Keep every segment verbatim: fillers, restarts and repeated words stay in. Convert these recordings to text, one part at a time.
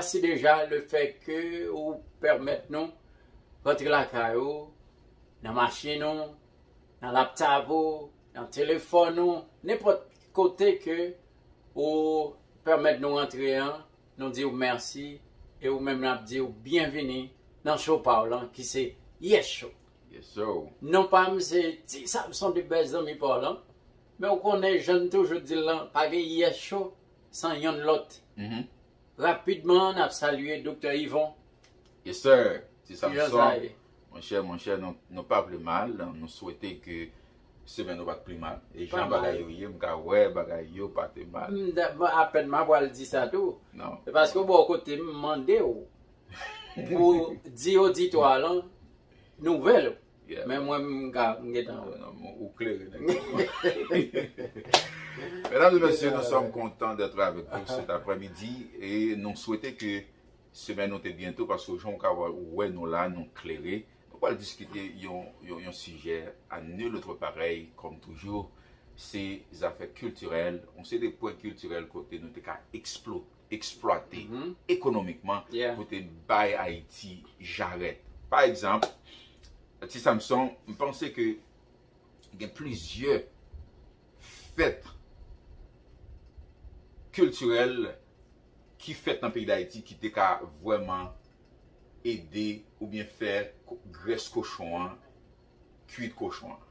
Mèsi deja le fè ke ou pèmèt nou rantre lakay ou, nan machin ou, nan laptop ou, nan telefòn ou, nenpòt kote ke ou pèmèt nou rantre an, nou di w mèsi, e ou menm n ap di w byenvini nan show pa w lan ki se Yes Show. Yes sir. Non pa m se Ti Samson de Bèz zanmi pa w lan, men ou konnen jan n toujou di l lan, pa gen Yes Show san yonn lòt. Rapidman, n ap salye Doktè Yvon. Yes sir. Ti Samson, monchè, monchè, nou, nou pa pli mal. Nou swete ke semèn nou pa t pli mal. E jan bagay yo ye, m ka wè bagay yo pa te mal. Apèn m ap pral di sa tou. Non. Se paske w bò kote m mande w pou di oditwa lan nouvèl ou. Men mwen m ka m gentan. Ou klere nèg. Mesdames et messieurs, nous sommes contents d'être avec vous cet après-midi et nous souhaitons que semèn nou te byento paske jan w ka wè nou la, nou klere. Nou pral diskite yon, yon, yon sijè à nul autre pareil, comme toujours. Se zafè kiltirèl, yon seri de pwen kiltirèl kote nou te ka eksplo, eksplwate ekonomikman pou te bay Ayiti jarèt. Pa egzanp, Ti Samson, m panse ke gen plizyè fèt kiltirèl ki fèt nan peyi Dayiti ki te ka vrèman ede oubyen fè grès kochon an, kwit kochon an.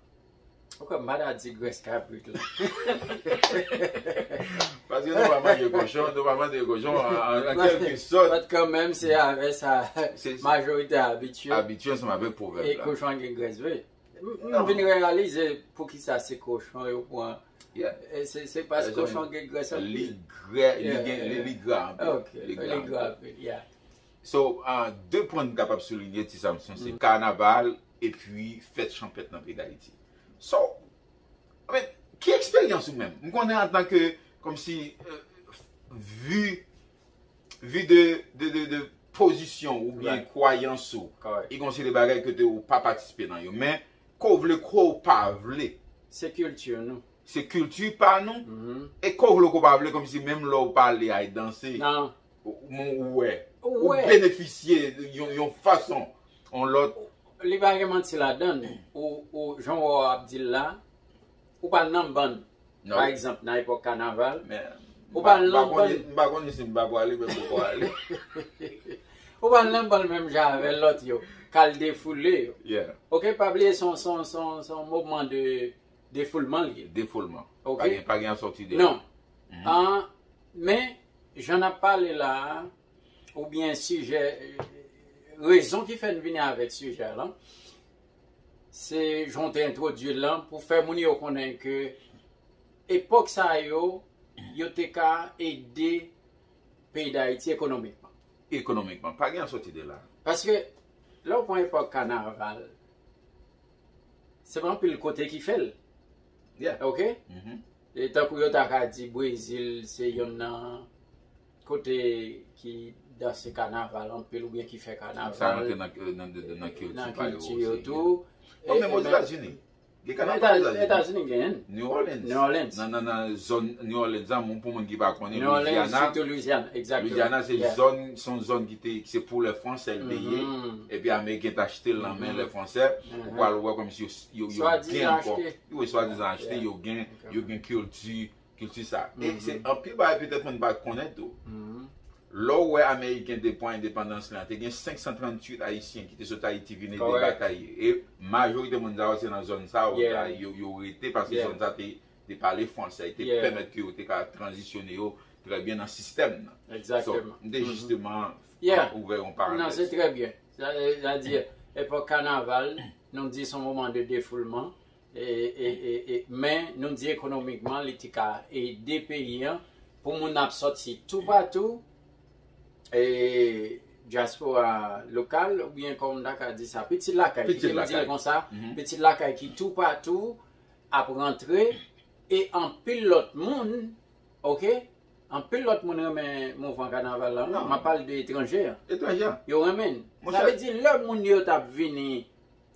Ou kwè m pa ta di grès kabrit la. Paske nou pa manje kochon, nou pa manje kochon an kèlkesòt. But kanmenm, se avè sa majorite a abitye. Abitye ansanm avèk pwovèb la. E kochon an gen grès vre. M vin reyalize poukisa se kochon yo pran. Se paske kochon gen grès anpil. Li gra, li gen, li gra anpil. Ok, li gra anpil, yeah. So, de pwen m kapab soulinye, Ti Samson, se kanaval epi fèt chanpèt nan peyi Dayiti. So, I mean, ki eksperyans ou menm? M konnen antanke, kòmsi, vi vi de, de, de, de pozisyon oubyen kwayans ou, e gon seri de bagay ke te ou pa patisipe nan yo. Men, ke w vle, ke w pa vle. Se kilti nou. Se kilti pa nou. E ke w vle, ke w pa vle, kòmsi menm lè w pale, ay danse, ou wè. Ou benefisye yon, yon fason, yon lòt. Li pa gen manti ladann. Ou, ou, jan w ap di l la, ou pa nan bann. Pa egzanp, nan epòk kanaval, ou pa al nan bann. M pa konnen si m pa prale, men m poko ale. Ou pa al nan bann menm jan avè lòt yo, k al defoule yo. Ok, pa bliye se yon, se yon, se yon, se yon moman de defoulman l ye. Defoulman. Ok. Pa gen, pa gen sòti de la. Non. An, men, jan n ap pale la a, oubyen sijè, rezon ki fè n vini avèk sijè a lan, se jan w te entwodui l lan pou fè moun yo konnen ke epòk sa yo, yo te ka ede peyi Dayiti ekonomikman. Ekonomikman. Pa gen sòti de la. Paske, lè w pran epòk kanaval, se pa anpil kote ki fè l. Ok? E tankou yo ta ka di Brezil se yonn nan kote ki danse kanaval anpil oubyen ki fè kanaval. Sa rantre nan, nan, nan, nan kilti pa yo osi. Bon, menm Ozetazini. Gen kanaval Ozetazini. Etazini genyen. New Orleans. New Orleans. Nan, nan, nan zòn New Orleans an, moun, pou moun ki pa konnen, Louisiana. Louisiana, se zòn, se yon zòn ki te, se pou lè Fransè l te ye. Epi Ameriken t achte l nan men lè Fransè. Ou pral wè kòmsi yo, yo, yo gen ankò. Wi, swadizan achte, yo gen, yo gen kilti, kilti sa. E se anpil bagay petèt moun pa konnen tou. Lè w wè Ameriken te pran endepandans lan, te gen senk san tranntuit Ayisyen ki te sot Ayiti vin ede batay. E majorite moun sa yo se nan zòn sa yo, yo, yo rete paske zòn sa te, te pale fransè, te pèmèt ke yo te ka tranzisyone yo trè byen nan sistèm nan. So, m te jisteman ouvè yon parantèz. Non, se trè byen. Sa, sa di, epòk kanaval, nou di se yon moman de defoulman. E, e, e, e, men nou di ekonomikman, li te ka ede peyi an pou moun ap sòti toupatou, e, dyaspora lokal, oubyen kòm m ta ka di sa, pitit lakay, kite m di l konsa, pitit lakay ki toupatou ap rantre, e anpil lòt moun, ok, anpil lòt moun renmen mouvman kanaval la, non, m ap pale de etranje an. Etranje an. Yo renmen l. Sa vle di, lè moun yo t ap vini,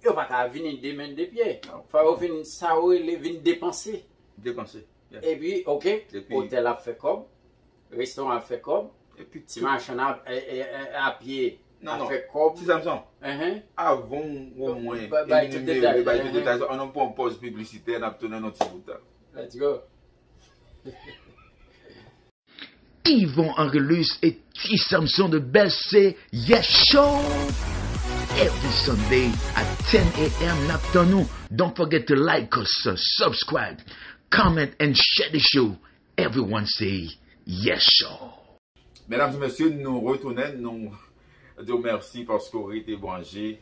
yo pa ka vini de men de pye. Fò yo vin, sa yo rele vin depanse. Depanse. Epi, ok, otèl ap fè kòb, restoran ap fè kòb, Ti machann a, e, e, e, a pye, ap fè kòb. Ti Samson, avan w omwen enimere, bay tout detay, ann pran yon pòz piblisitè, n ap tounen nan ti bout tan. Let's go. Yvon Angelus et Ti Samson de Best, c'est Yes Show. Every Sunday at ten a m, n ap tann ou. Don't forget to like us, subscribe, comment and share the show. Everyone say Yes Show. Medam e mesye, nou retounen, nou di w mèsi paske w rete branche.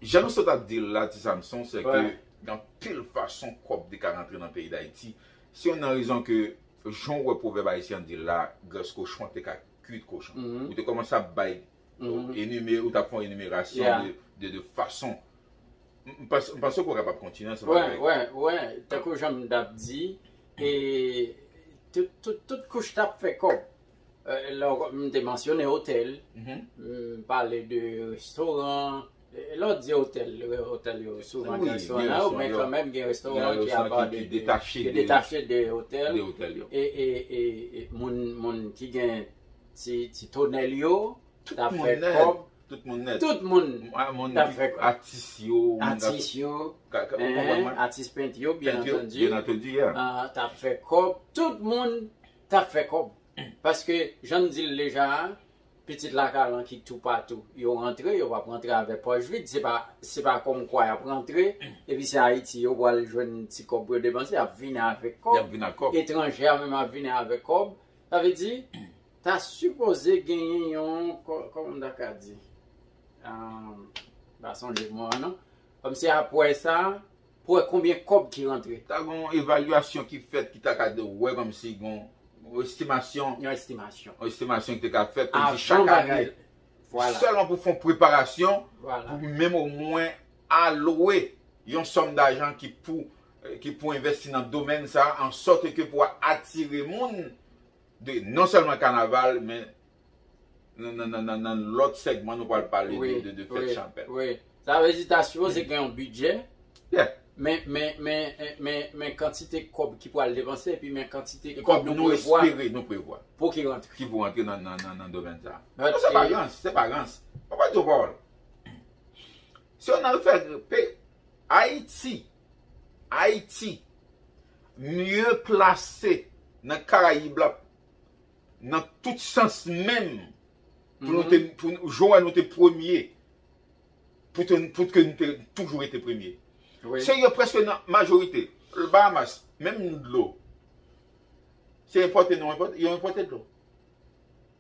Jan nou sot ap di l la, Ti Samson, se ke gen anpil fason kòb te ka rantre nan peyi Dayiti. Se youn nan rezon ke, jan w wè pwovèb ayisyen an di l la, grès kochon te ka kuit kochon. Ou te kòmanse ap bay, enime, ou t ap fè yon enimerasyon de, de, de fason. M, m panse, m panse ke w kapab kontinye ansanm avèk. Wè, wè, wè, tankou jan m t ap di, e, tout, tout, tout kouch t ap fè kòb. E, lè w, m te mansyone otèl, m pale de restoran. E, lè w di otèl, otèl yo souvan gen restoran la, men kanmenm gen restoran ki apa de, de, ki detache de otèl. E, e, e, e moun, moun ki gen ti, ti tonèl yo, t ap fè kòb. Tout moun nèt. Tout moun t ap fè kòb. Atis yo, atis yo, atis pent yo, byen antandi, t ap fè kòb. Tout moun t ap fè kòb. Paske, jan n di l deja a, pitit lakay lan ki toupatou, yo rantre, yo p ap rantre avèk pòch vid. Se pa, se pa kòmkwa y ap rantre, epi se Ayiti yo pral jwenn ti kòb pou yo depanse, y ap vini avèk kòb. Y ap vini ak kòb. Etranje a menm ap vini avèk kòb. Sa vle di, ta sipoze genyen yon, kò-, kòman m ta ka di? M pa sonje mo an non. Kòmsi apre sa, pou wè konbyen kòb ki rantre. Ta gen yon evalyasyon ki fèt ki ta ka wè kòmsi gen yon estimasyon. Yon estimasyon. Yon estimasyon ki te ka fèt kòmsi chak ane. Vwala. Sèlman pou fè yon preparasyon, pou menm omwen alwe yon sòm dajan ki pou, ki pou envesti nan domèn sa, an sòt ke pou atire moun de non sèlman kanaval, men nan, nan, nan, nan, nan lòt sègman nou pral pale de, de, de fèt chanpèl. Wi, wi. Sa vle di ta sipoze gen yon bidjè. Yeah. Men, men, men, men, men kantite kòb ki pral depanse, epi men kantite kòb nou prevwa. Kòb nou espere, nou prevwa. Pou ki rantre. Ki pou rantre nan, nan, nan, nan domèn sa. Non, se pa rans, se pa rans. Mwen pa di w pawòl. Si w nan fè pe-, Ayiti, Ayiti, mye plase nan Karayib la, nan tout sans menm, pou nou te, pou nou, jan w wè nou te premye, pou te, pou ke nou te toujou rete premye. Wi. Se yo prèske nan majorite. Bahamas, menm dlo. Se enpòte nou enpòte, yo enpòte dlo.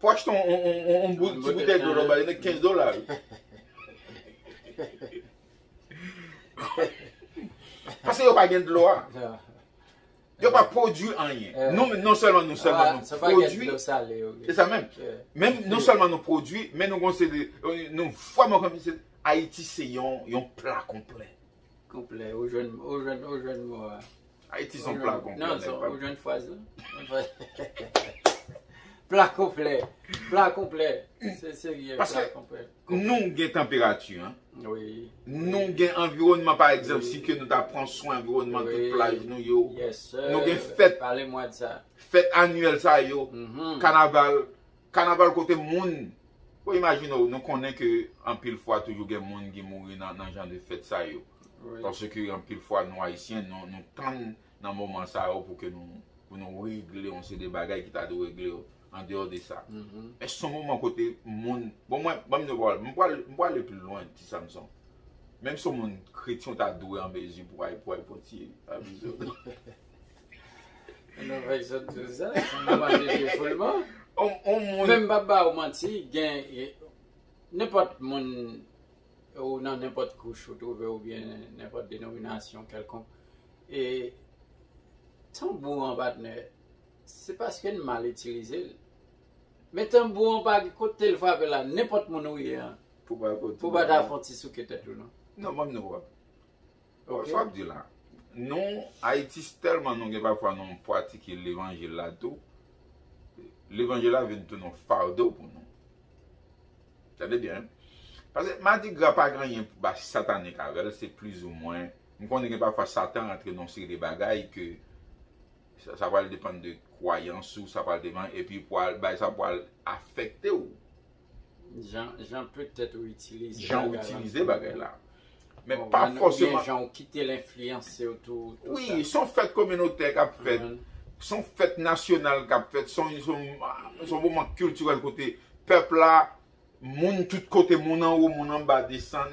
Pou achte yon, yon, yon, yon, yon bout-, ti boutèy dlo lòtbò, li nan kenz dola, wi. Paske yo pa gen dlo a. Yo pa pwodui anyen. Nou, non sèlman, non sèlman nou pwodui. Se sa menm. Menm non sèlman nou pwodui, men nou gon se de, nou vrèman kòm se, Ayiti se yon, yon pla konplè. Konplè, ou jwenn, ou jwenn, ou jwenn mo a. Ayiti se yon pla konplè. Non, ou jwenn fraz la. Pla konplè. Pla konplè. Se serye, pla konplè. Paske nou gen tanperati, en. Wi. Nou gen anviwònman, pa egzanp, si ke nou ta pran swen anviwònman tout plaj nou yo. Nou gen fèt, fèt anyèl sa yo, kanaval, kanaval kote moun, ou imajine w, nou konnen ke anpil fwa toujou gen moun ki mouri nan, nan jan de fèt sa yo. Wi. Paske anpil fwa nou Ayisyen, nou, nou tann nan moman sa yo pou ke nou, pou nou regle yon seri de bagay ki ta dwe regle yo andeyò de sa. Men se yon moman kote moun, bon, mwen, ban m di w pawòl, m pral, m pral ale pi lwen, Ti Samson. Menm si yon moun kretyen, w ta dwe an mezi pou al, pou al pran ti abizo. Non, pa egzanp, sa, se yon moman de defoulman. On, on moun. Men m p ap ba ou manti, gen, gen, nenpòt moun, ou nan nenpòt kouch ou twouve, oubyen nenpòt denominasyon kèlkonk. E tanbou an, patnè, se paske n mal itilize l. Men tanbou an pa gen kote l frape la, nenpòt moun ou ye an. Pou pa ta fè yon ti souke tèt ou, non. Non, ban m di w pawòl. Sa w ap di la. Nou, Ayiti, tèlman nou gen pafwa nou pratike levanjil la tou. Levanjil la vin tounen yon fado pou nou. Tande byen, wi. Paske madigra pa gen anyen pou ba satanik avè l, se plizoumwen, m konnen gen pafwa Satan rantre nan yon seri de bagay ke sa, sa pral depann de kwayans ou, sa pral devan, epi pral, bagay sa pral afekte w. Jan, jan petèt ou itilize Jan ou bagay la. Itilize bagay la. Men Bon, pa oubyen fòseman. Jan ou kite l enfliyanse w tou, tou Wi, se yon fèt kominotè k ap fèt. Mhm. Se yon fèt nasyonal k ap fèt. Se yon, se yon, se yon moman kiltirèl kote pèp la, moun tout kote, moun anwo, moun anba desann,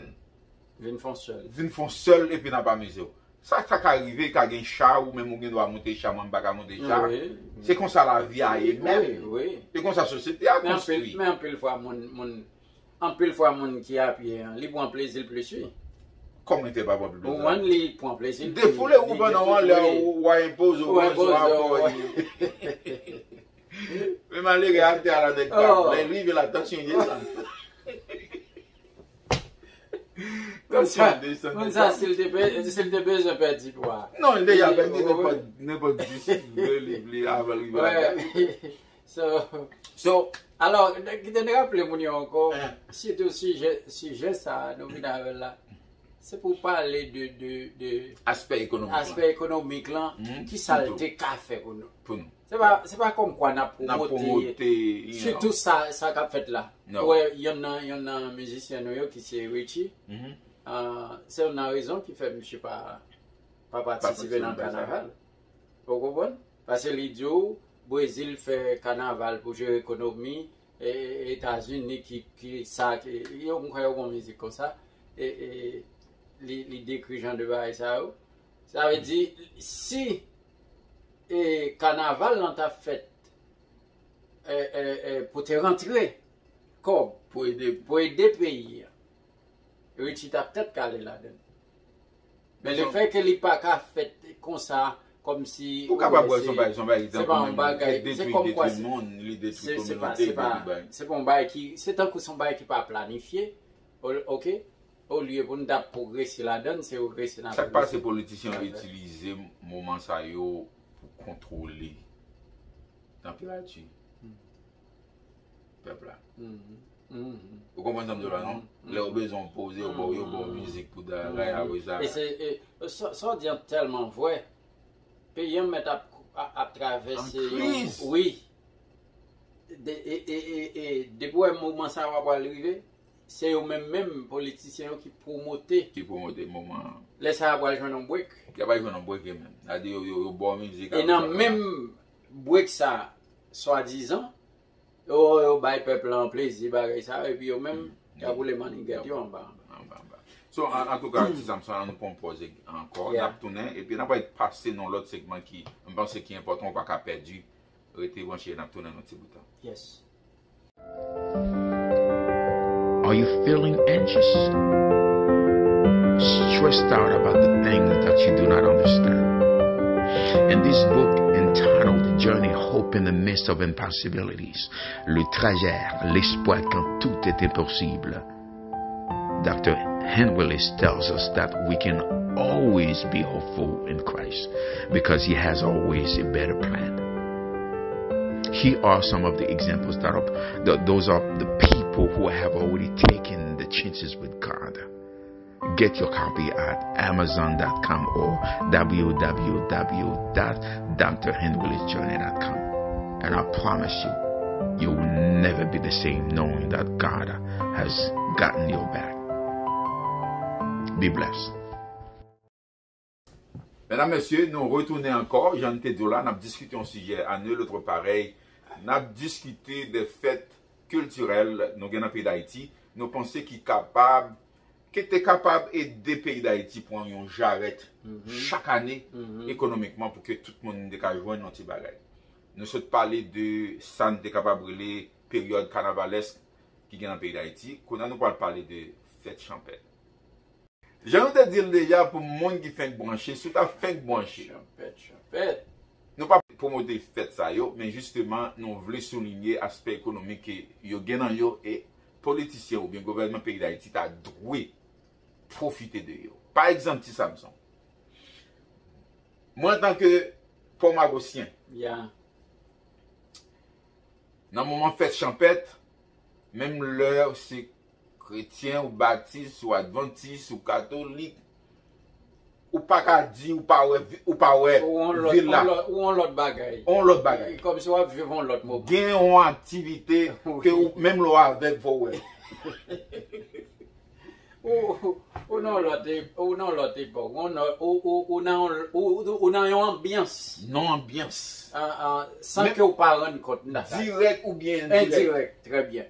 Vin fon sèl. Vin fon sèl epi n ap amize w. Sa, sa ka rive, ka gen cha, ou menm ou gen dwa monte cha, mwen m pa ka monte cha. Wi. Se konsa lavi a ye menm. Wi, wi. Se konsa sosyete a Men anpil, konstwi. Men anpil fwa moun, moun, anpil fwa moun ki a pye an, li pran plezi l plis wi. Kòman li fè pa pran plezi? Ou wè li pran plezi l. Defoule li- ou pandan li- w anlè wi. ou wa enpoze w Wa pran sou enpoze w, rapò wi. li. Men malere atè a la nèg pa. Oh. Lè l rive la tansyon desann. Konn sa, Tansyon desann. konn sa, si l te pe- si l te bezwen pèdi pwa. Non, l deja Li- pèdi wi. Nenpòt nenpòt dis liv li avan l rive la. Wè. So, So, alò, kite n raple moun yo ankò, Hein. Sitou sijè, sijè sa a, nou vin avè l la. Se pou pale de, de, de aspè ekonomik lan. Aspè ekonomik lan, Mhm, ki sa l sitou. Te ka fè pou nou. Pou nou. Se pa, se pa kòm kwa n ap N ap pwomote, pwomote, you know. Sitou sa, sa k ap fèt la. Non. Wè, yon nan, yon nan mizisyen nou yo ki se Richie, Mhm. ah, se yon nan rezon ki fè misye pa, pa patisipe Patisipe nan nan bagay sa. Kanaval. Ou konprann? Paske li di w, Brezil fè kanaval pou jere ekonomi, e, e, Etazini ki, ki sa, ki, yo, m kwè yo gon mizik konsa, e, e, li, li dekri jan de bagay sa yo. Sa vle di, si e, kanaval lan t ap fèt e, e, e, pou te rantre kòb Pou ede. Pou ede peyi a, Richie t ap tèt kale ladan l. Men le fè ke li pa ka fèt konsa, kòmsi Ou kapab wè se yon bagay, se yon bagay ki tankou menm li detwi, detwi moun, li detwi kominote, li detwi bagay. Se pa yon bagay ki, se tankou se yon bagay ki pa planifye, oke? Olye pou n t ap pwogrese ladan l, se regrese n ap Sa k pase politisyen yo itilize moman sa yo pou kontwole tanperati pèp la. Ou konprann sa m di w la non? Lè yo bezwen w poze, yo ba w, yo ba w mizik pou dagay, apre sa. E se, e, sa, sa w di an tèlman vre. Peyi an mèt ap, ap, ap travèse An kriz. Wi. De, e, e, e, e, depi w wè moman sa yo ap pral rive, se yo menm menm politisyen yo ki pwomote. Ki pwomote moman an. Lè sa yo ap pral jwenn yon break. Y ap pral jwenn yon break menm. Sa di yo, yo, yo ba w mizik. E nan menm break sa, swadizan, yo, yo bay pèp la an plezi, bagay sa, epi yo menm, y ap woule mannigèt yo anba, anba. Anba, anba. So, an, antouka, Ti Samson, an nou pran yon pòz ankò. N ap tounen, epi n ap pase nan lòt segman ki, m panse ki enpòtan, ou pa ka pèdi. Rete branche, n ap tounen nan ti bout tan. Yes. Are you feeling anxious? Stressed out about the things that you do not understand? In this book entitled Journey Hope in the Midst of Impossibilities, Le trajet, l'espoir quand tout est impossible, Doctor Hen Willis tells us that we can always be hopeful in Christ because he has always a better plan. Here are some of the examples that are, th- those are the people who have already taken the chances with God. Get your copy at amazon dot com or w w w dot d r henwillisjourney dot com. And I promise you, you will never be the same knowing that God has gotten your back. Be blessed. Medam, mesye, nou retounen ankò. Jan n te di w la, n ap diskite yon sijè à nul autre pareil. N ap diskite de fèt kiltirèl nou gen nan peyi Dayiti. Nou panse ki kapab, ki te kapab ede peyi Dayiti pran yon jarèt chak ane ekonomikman pou ke tout moun te ka jwenn yon ti bagay. Nou sot pale de sa n te kapab rele peryòd kanavalèsk ki gen nan peyi Dayiti. Kounye a nou pral pale de fèt chanpèt. Jan nou te di l deja, pou moun ki fenk branche, si w ta fenk branche, Chanpèt, chanpèt. Nou pa pwomote fèt sa yo, men jisteman, nou vle soulinye aspè ekonomik ke yo gen nan yo e politisyen oubyen gouvènman peyi Dayiti ta dwe pwofite de yo. Pa egzanp, Ti Samson, mwen antanke Pòmagosyen, Ya. nan moman fèt chanpèt, menm lè w se kretyen, ou batis, ou advantis, ou katolik, ou pa ka di ou pa wè vi- ou pa wè Ou yon lòt, vil la. yon lòt, ou yon lòt bagay. On lòt bagay. Kòm si w ap viv yon lòt moman. Gen yon aktivite Wi. Ke ou, menm lè w avèg, fò w wè. Ou, ou, ou nan yon lòt e- ou nan yon lòt epòk. Ou nan- ou- ou- ou nan yon- ou- ou- ou nan yon anbyans. Non anbyans. Ah, ah, san Men- ke w pa rann kont nan sa. Dirèk oubyen endirèk. Endirèk, trè byen.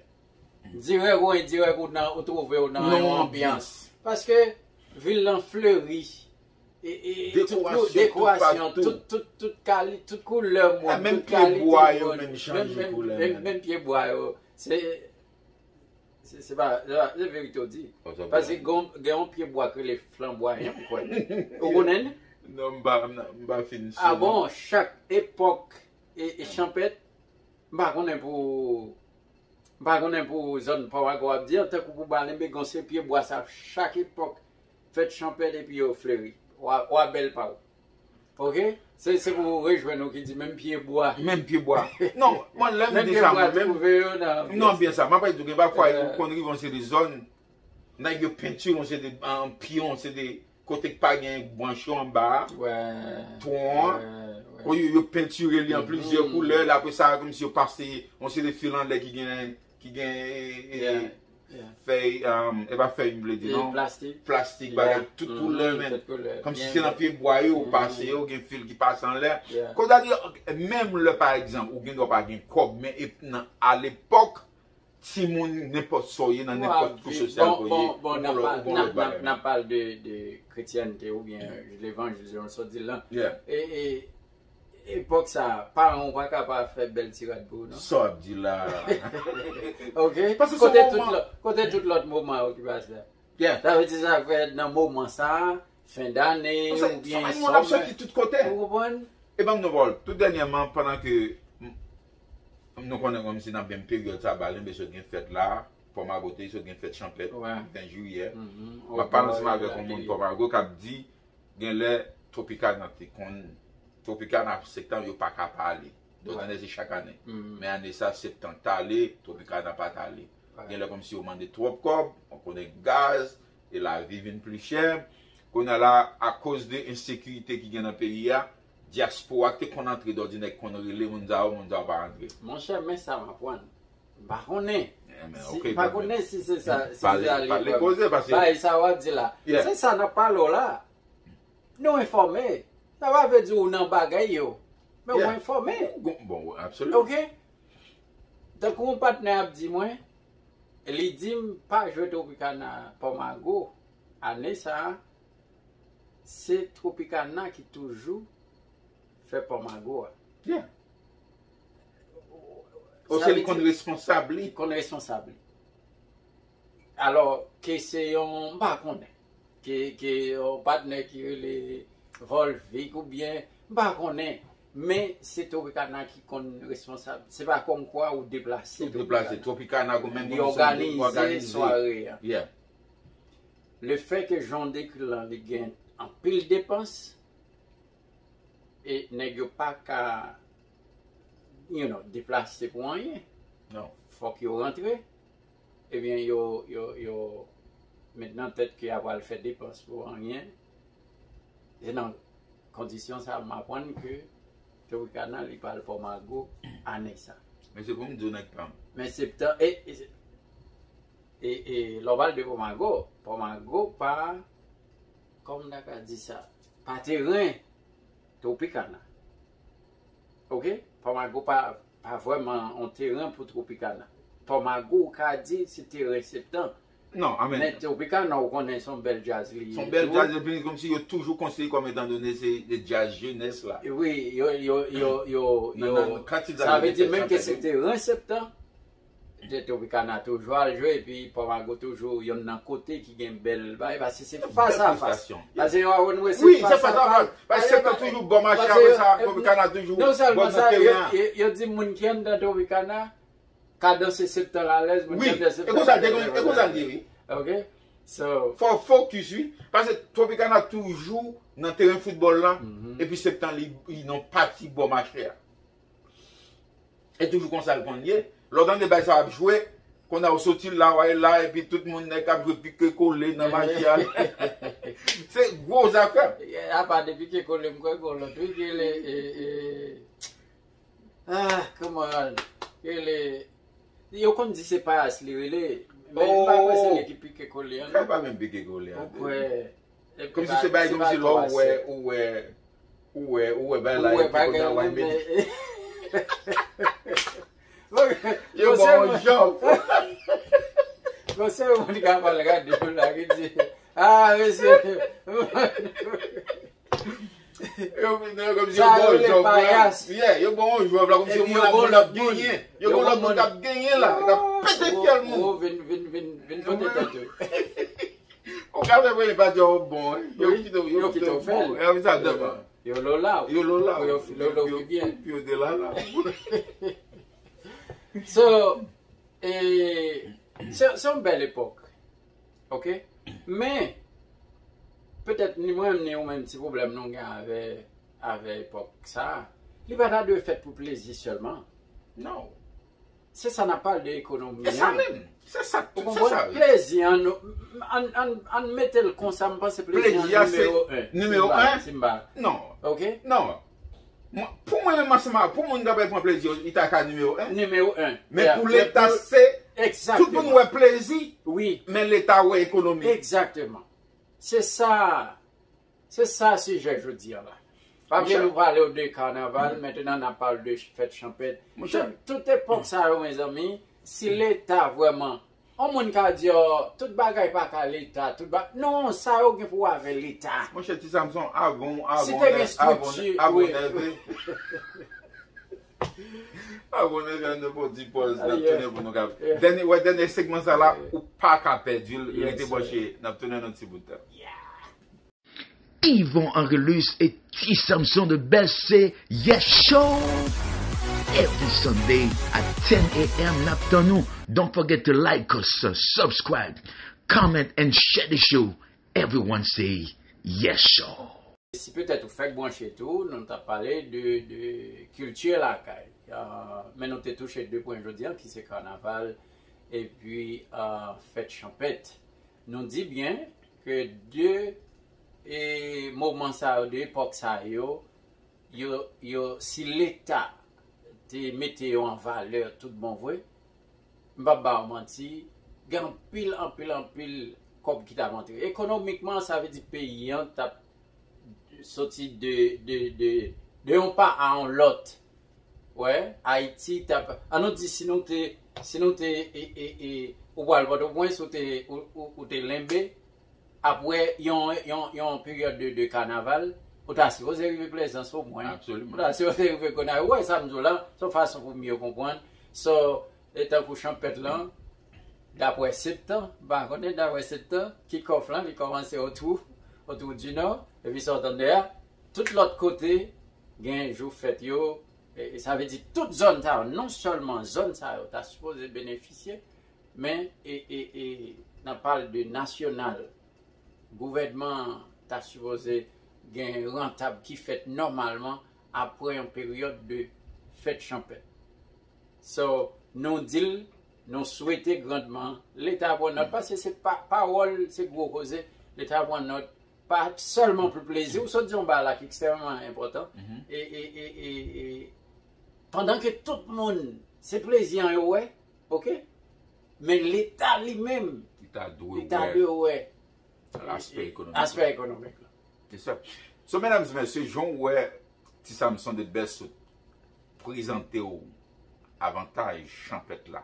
Dirèk ou endirèk ou nan ou twouve ou nan Non yon anbyans. Anbyans. Paske vil lan fleri. E- e- e tout kou- Dekorasyon, dekorasyon, toupatou. Tout, tout, tout kali, tout koulè moun, Ah, menm tout pye kalite bwa yo, moun, menm chanje koulè, menm, menm. Menm pye bwa yo. Se se se pa se pa- se verite w di. Otan pou Paske mwen. gon- gen yon pye bwa ki rele flanbwayan, mwen kwè. Ou konnen? Non, m pa, m pa- m pa fin Ah sou bon, chak epòk e, e chanpèt, m pa konnen pou m pa konnen pou zòn Pòmago ap di an, tankou pou Balenbe, gon se pye bwa sa chak epòk fèt chanpèt epi yo fleri. Wa, wa bèl pa w. Ok? Se, se pou rejwenn ou ki di menm pye bwa. Menm pye bwa. Non, mwen lè m Menm di pye sa bwa mwen menm. twouve yo nan Non, byen sa. Mwen pa di gen pa fwa Euh. ou konn rive yon seri zòn. Nèg yo pentire yon seri de an pye, yon seri de kote k pa gen branch yo anba. Wè. Twon an. Wè, wè. Kote yo, yo pentire li an plizyè koulè. Apre sa, kòm si yo pase yon seri de fil anlè ki gen, ki gen e- e- Yeah, yeah. Fèy, um, e pa fèy m vle di E non. Plastik. Plastik, Yeah. bagay, tout Mhm, koulè, men. Tout koulè. Kòm si Byen se nan bèl. pye bwa yo ou Mhm. Pase yo, gen fil ki pase anlè. Yeah. Kòm ta di, menm lè, pa egzanp, ou gen dwa pa gen kòb, men e- nan, alepòk, timoun, nenpòt sa w ye, nan Bon, nenpòt kou sosyal ke w ye, bon, bon, ou nan gon lòt- pa- ou gon nan- lòt nan- bagay. Nan pale de, de kretyenite oubyen levanjil, jan w sot di l lan. Yeah. E, e, epòk sa, paran w pa ka pa fè bèl ti rad pou ou, non? Sa w ap di la. Ok? Paske se Kote moman- tout lòt, kote tout lòt moman yo ki pase a. Yeah. Sa vle di sa fè nan moman sa, fen dane, Sa- oubyen sa moun ap sòmè. Soti tout kote. Ou konprann? E ban m nou pawòl. Tout dènyèman, pandan ke m- nou konnen kòm si nan menm peryòd sa, Balenbe sot gen fèt la, Pòmago te sot gen fèt chanpèt, Wè. ven jiyè. Mhm. M ap pale ansanm avèk yon moun Pòmago k ap di, gen lè Tropicana te konn, Tropicana septanm yo pa ka pa ale. Donk, Wè. Dòdònè se chak ane. Mhm. Men ane sa, septanm t ale, Tropicana pa t ale. Wè. Gen lè kòm si yo mande twòp kòb, ou konnen gaz, e lavi vin pli chè. Kounye a la, akoz de ensekirite ki gen nan peyi a, dyaspora ki te konn antre Dòdònè ki konn rele moun sa yo, moun sa yo pa antre. Monchè, men sa m aprann. M pa konnen. Eh, men, Si- ok, m pa bon, konnen si se sa, si se pale- sa li pale vrèman. koze, paske Bay sa w ap di la. Yeah. Se sa n ap pale w la. Nou enfòme. Sa pa vle di ou nan bagay yo. Men ou Yeah. enfòme. Bon, bon, absolument. Ok? Tankou yon patnè ap di mwen, li di m pa jwe Tropicana Pòmago ane sa a, se Tropicana ki toujou fè Pòmago a. Yeah. Sa Ou se vle li konn di- responsab li. Ki konn responsab li. Alò, ke se yon, m pa konnen. Ke, ke yon patnè ki rele Volvic oubyen, m pa konnen. Men se Tropicana ki konn responsab. Se pa kòmkwa ou deplase Ou deplase Tropicana, ou menm Li kòm si ou òganize òganize. Sware a. Yeah. Le fè ke Jean Decul lan li gen anpil depans, e nèg yo pa ka, you know, deplase pou anyen. Non. Fòk yo rantre. Ebyen, yo, yo, yo met nan tèt ke y ap al fè depans pou anyen. E nan kondisyon sa, m aprann ke Tropicana li pral Pòmago ane sa. Men se pou m di w nèg pa m. Men septan, e, e, e, e lè w pale de Pòmago, Pòmago pa, kòman m ta ka di sa, pa teren Tropicana. Ok? Pòmago pa, pa vrèman yon teren pou Tropicana. Pòmago, ou ka di se teren septan. Non, amèn. Men Tropicana, ou konnen se yon bèl djaz li ye. Se yon bèl tou. Djaz, epi kòm si yo toujou konsidere kòm etan done se de djaz jenès la. Wi, yo, yo, yo, yo, yo, Nan, nan kantite sa ane vle yo di fè menm ke chanpèt se yo. Teren septan, de Tropicana toujou al jwe, epi Pòmago toujou youn nan kote ki gen bèl bay, paske se Bèl fas a fas. prestasyon. Paske yo wè nou se Wi, fas se fas a a fas. fas. Paske septan toujou bon mache, Paske apre yo- sa, e- Tropicana toujou Non sèlman bon sa, nan yo, teren an. yo, yo di moun ki anndan Tropicana ka danse septan alèz, moun Wi, ki anndan e septan konsa, e konsa l ye, wi. Ok? So, Fò w fokis, wi. Paske Tropicana toujou nan teren foutbòl la, Mhm. epi septan li, li nan pati bò mache a. E toujou konsa l konn ye. Lè w tande bay sa ap jwe, konn a w soti la, w ale la, epi tout moun nèg k ap jwe pike kole nan mache a. Se gwo zafè. Apa de pike kole, m kwè gen lòt wi ki rele, ah, kòman rele, yo konn di se payas li rele, men m pa kwè se li ki pike kole an. Kay pa menm pike kole an. Ou kwè? Kòmsi se bagay kòmsi lè ou wè ou wè ou wè ou wè bagay la epi kounye a w a mete. Yo ba w yon jòf. Bon, se yon moun ki ap al gade yo la ki di, ah mesye. Yo vin nan kòmsi yo ba w jòf la. Yeah, yo ba w yon jòf la kòmsi yon moun ap moun ap genyen. Yo ba w lòt moun k ap genyen la, k ap pete fyèl moun. Vin, vin, vin, vin pote tèt ou. Ou ka fè premye pati yo bon, yo kite yo kite yo bon. E anvi sa dèman. Yo lola. Yo lola. Yo lola pi byen. Pi yo delala. So, e se se yon bèl epòk. Ok? Men petèt ni mwen ni ou menm ti pwoblèm nou gen avè avè epòk sa. Li pa ta dwe fèt pou plezi sèlman. Non. Se sa n ap pale de ekonomi an. Se sa menm. Se sa tout se sa. Plezi an, ann mete l konsa, m panse plezi an nimewo en. Nimewo en? Si m pa. Non. Ok? Non. Pou mwen menm ansanm ak pou moun k ap pran plezi yo, li ta ka nimewo en. Nimewo en. Men pou Leta se tout moun wè plezi, men Leta wè ekonomi. Egzakteman. Se sa. Se sa sijè jodi a la. Pa vle nou pale w de kanaval, mentnan n ap pale de fèt chanpèt. Tout epòk sa yo, mezanmi, si Leta vrèman, yon moun ka di, oh, tout bagay pa ka Leta, tout ba, non, sa yo gen pou wè avè Leta. Monchè, Ti Samson, avan w, avan w nève. Avan w nève, an nou pran ti pòz, n ap tounen pou nou ka. Dènye, wè, dènye segman sa la, ou pa ka pèdi l, rete branche, n ap tounen nan ti bout tan. Yvon Angelus et Ti Samson de Best, c'est Yes Show. Every Sunday at ten a.m. n ap tann nou. Don't forget to like us, subscribe, comment and share the show. Everyone say Yes Show. Si petèt ou fèk branche tou, nou t ap pale de, de kilti lakay. Men nou te touche de pwen jodi a ki se kanaval epi fèt chanpèt. Nou di byen ke de e moman sa yo, de epòk sa yo, yo, yo si Leta te mete yo an valè tout bon vre, m p ap ba w manti, gen anpil, anpil, anpil kòb ki t ap antre. Ekonomikman, sa vle di peyi an t ap soti de, de, de, de yon pa a yon lòt. Wè, Ayiti t ap, an nou di si nou te, si nou te, e, e, e, ou pral Pòtoprens, ou te, ou, ou, ou te Lenbe, apre yon, yon, yon peryòd de, de kanaval, ou ta sipoze rive Plezans omwen. Ou ta sipoze rive Gonayiv. Ou wè sa m di w la, se yon fason pou m miye konprann. So, e tankou chanpèt lan, daprè Septan, m pa konnen daprè Septan, kikòf lan, li kòmanse otou, otou di nò, epi sa w tande a, tout lòt kote, gen jou fèt yo, e, e sa vle di tout zòn sa yo, non sèlman zòn sa yo ta sipoze benefisye, men, e, e, e, n ap pale de nasyonal, gouvènman an ta sipoze gen rantab ki fèt nòmalman apre yon peryòd de fèt chanpèt. So, nou di l, nou swete grandman Leta pran nòt, paske se pa, pawòl, se gwo koze, Leta pran nòt, pa sèlman pou plezi, ou sot di yon bagay la ki ekstrèmman enpòtan, e, e, e, e, e, pandan ke tout moun, se plezi an yo wè, ok? Men Leta li menm, li ta dwe wè aspè ekonomik. Aspè ekonomik la. Se sa. So, medam e mesye, jan w wè Ti Samson de Best sot prezante w avantaj chanpèt la,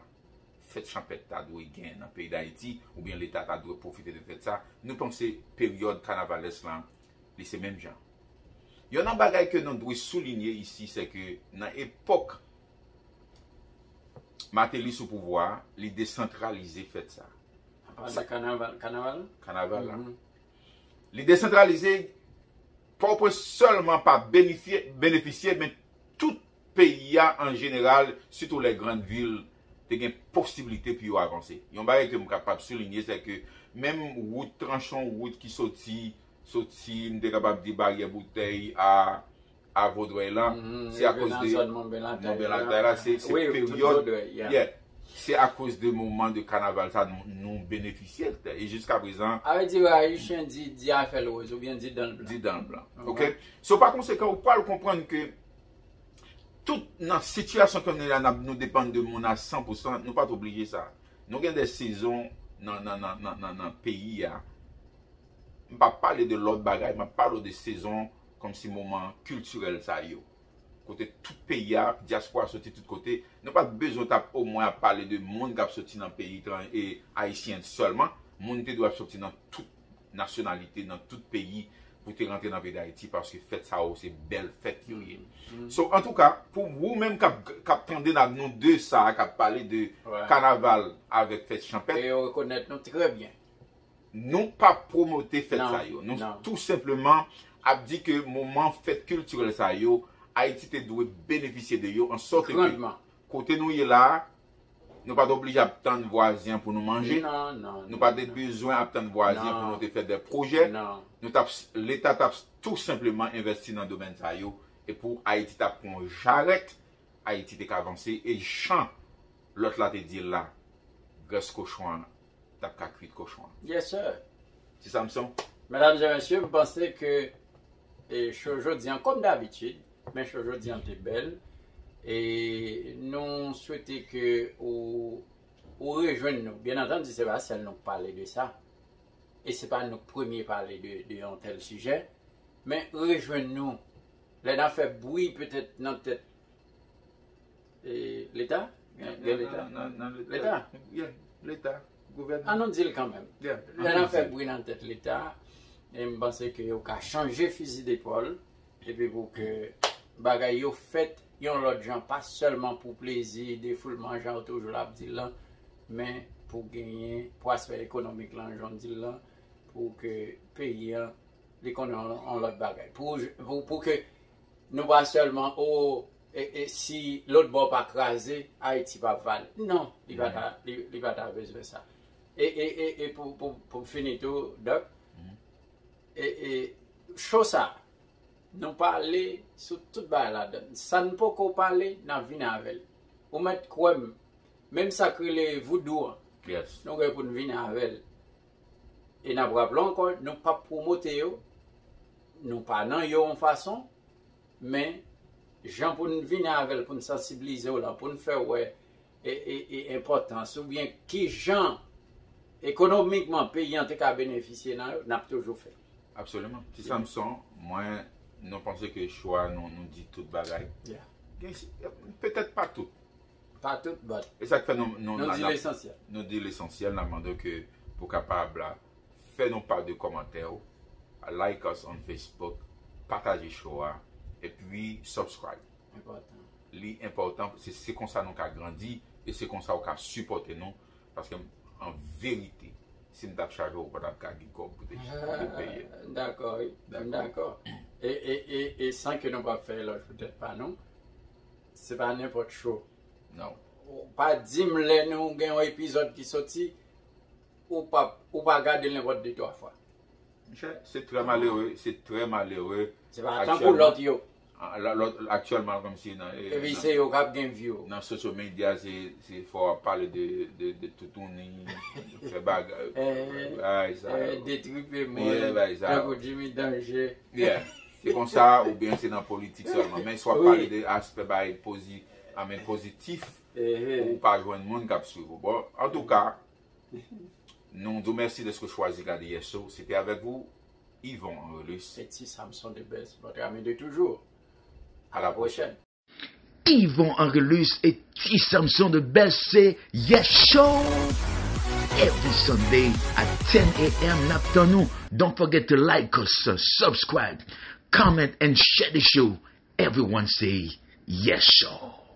fèt chanpèt ta dwe gen nan peyi Dayiti, oubyen Leta ta dwe pwofite de fèt sa, nou panse peryòd kanavalès lan, li se menm jan. Youn nan bagay ke nou dwe soulinye isi, se ke nan epòk Martelly sou pouvwa a, li desantralize fèt sa. Kanaval, kanaval? Kanaval la. Li desantralize, Pòtoprens sèlman pa benefye, benefisye, men tout peyi a an jeneral, sitou lè grann vil, te gen posiblite pou yo avanse. Yon bagay ke m kapab soulinye, se ke menm wout, tranchon wout ki soti, soti, m te kapab di Baryè Boutèy a, a Vodrèy lan, se akoz de Monben Latay la, se, se peryòd, yeah. Se akoz de moman de kanaval sa nou, nou benefisye l. E jiska prezan, Avè di Ayisyen di, di afè l woz oubyen di dan l blan. Di dan l blan. Ok? So, pa konsekan, ou pral konprann ke tout nan sitiyasyon ke nou ye la, n ap, nou depann de moun a san pou san, nou pa t oblije sa. Nou gen de sezon nan, nan, nan, nan, nan, nan peyi a. M p ap pale de lòt bagay, m ap pale de sezon kòmsi moman kiltirèl sa yo. Kote tout peyi a, dyaspora soti tout kote. Nou pa t bezwen t ap omwen ap pale de moun k ap soti nan peyi etran-, e ayisyen sèlman. Moun te dwe ap soti nan tout nasyonalite, nan tout peyi pou te rantre nan peyi Dayiti, paske fèt sa yo se bèl fèt yo ye. So, antouka, pou ou menm k ap, k ap tande n ap nou de sa, k ap pale de kanaval avèk fèt chanpèt, E yo rekonèt nou trè byen. nou p ap pwomote fèt sa yo. Nou tou senpleman ap di ke moman fèt kiltirèl sa yo, Ayiti te dwe benefisye de yo, an sòt ke kote nou ye la a, nou pa t oblije ap tann vwazen an pou nou manje. Nou pa te bezwen ap tann vwazen an pou nou te fè de pwojè. Nou t ap, Leta t ap tou senpleman envèsti nan domèn sa yo. E pou Ayiti t ap pran jarèt, Ayiti te ka vanse. E jan lòt la te di l la, grès kochon an t ap ka kwit kochon an. Yes, sir. Ti Samson? Medam e mesye, m panse ke e, show jodi an, kòm dabitid, men show jodi an te bèl. E nou swete ke ou, ou rejwenn nou. Byen antandi, se pa sèl nou k pale de sa. E se pa nou k premye pale de, de yon tèl sijè. Men rejwenn nou lè n ap fè bri petèt nan tèt e, Leta? Gen, gen Leta? Nan, nan, nan Leta. Leta? Yeah, Leta. An nou di l kanmenm. Lè n ap fè bri nan tèt Leta, e m panse ke yo ka chanje fizi depòl, epi pou ke bagay yo fèt yon lòt jan, pa sèlman pou plezi, defoulman, jan yo toujou la ap di l lan, men pou genyen pwaspe ekonomik lan, jan w di l lan, pou ke peyi an, li konnen yon, yon lòt bagay. Pou, pou, pou ke nou pa sèlman, o, e, e si lòt bò pa kraze, Ayiti pa vale. Non, li pa ta, li, li pa ta bezwen sa. E, e, e, e pou, pou, pou m fini tou, Dòk, e, e, show sa, nou pale sou tout bagay ladan l. Sa n poko pale, n ap vini avè l. Ou mèt kwè m, menm sa k rele voodoo an, Yes. nou gen pou n vini avè l. E n ap raple w ankò, nou p ap pwomote yo, nou pa nan yo yon fason, men jan pou n vini avè l, pou n sansiblize w lan, pou n fè w wè e, e, e enpòtans, oubyen ki jan ekonomikman peyi an te ka benefisye nan yo, n ap toujou fè l. Absoliman. Ti Samson, mwen, nou panse ke show a, nou, nou di tout bagay. Yeah. Gen si, petèt pa tout. Pa tout, but E sa k fè nou, nou, nou la, di la, lesansyèl. nou di lesansyèl, n ap mande w ke pou kapab la, fè nou pa de kòmantè w, like us on Facebook, pataje show a, epi subscribe. Enpòtan. Li enpòtan, se, se konsa nou ka grandi, e se konsa w ka sipòte nou, paske an verite, si m t ap chaje w, ou pa t ap ka gen kòb pou te, pou te peye. Dakò, wi. M Dakò. Dakò. E, e, e, e san ke nou pa fè elòj poutèt pa nou, se pa nenpòt show. Non. Ou pa di m lè nou gen yon epizòd ki soti, ou pa, ou pa gade l nenpòt de twa fwa. Monchè, se trè malere, se trè malere. Se pa tankou lòt yo. Ah, la, lòt, aktyèlman, kòmsi nan, eh, Epi nan, se yo k ap gen view. Nan social media, se, se fò w ap pale de, de, de toutouni, fè bagay, Eh, bagay sa eh, yo. Detripe moun, Yeah, bagay sa yo. Tankou Jimmy Danger. Yeah. Se konsa, oubyen se nan politik sèlman. Men si w ap Wi. Pale de aspè bagay pozi-, I mean, pozitif, Eh, eh. ou pa jwenn moun k ap swiv ou. Bon, antouka, nou di w mèsi dèske w chwazi gade Yes Show. Se te avèk ou, Yvon Anrelus. C'est Ti Samson de Best, votre ami de toujours. À la prochaine. Yvon Anrelus et Ti Samson de Best, se Yes Show. Every Sunday at ten a.m. n ap tann nou. Don't forget to like us, subscribe, comment and share the show. Everyone say Yes Show.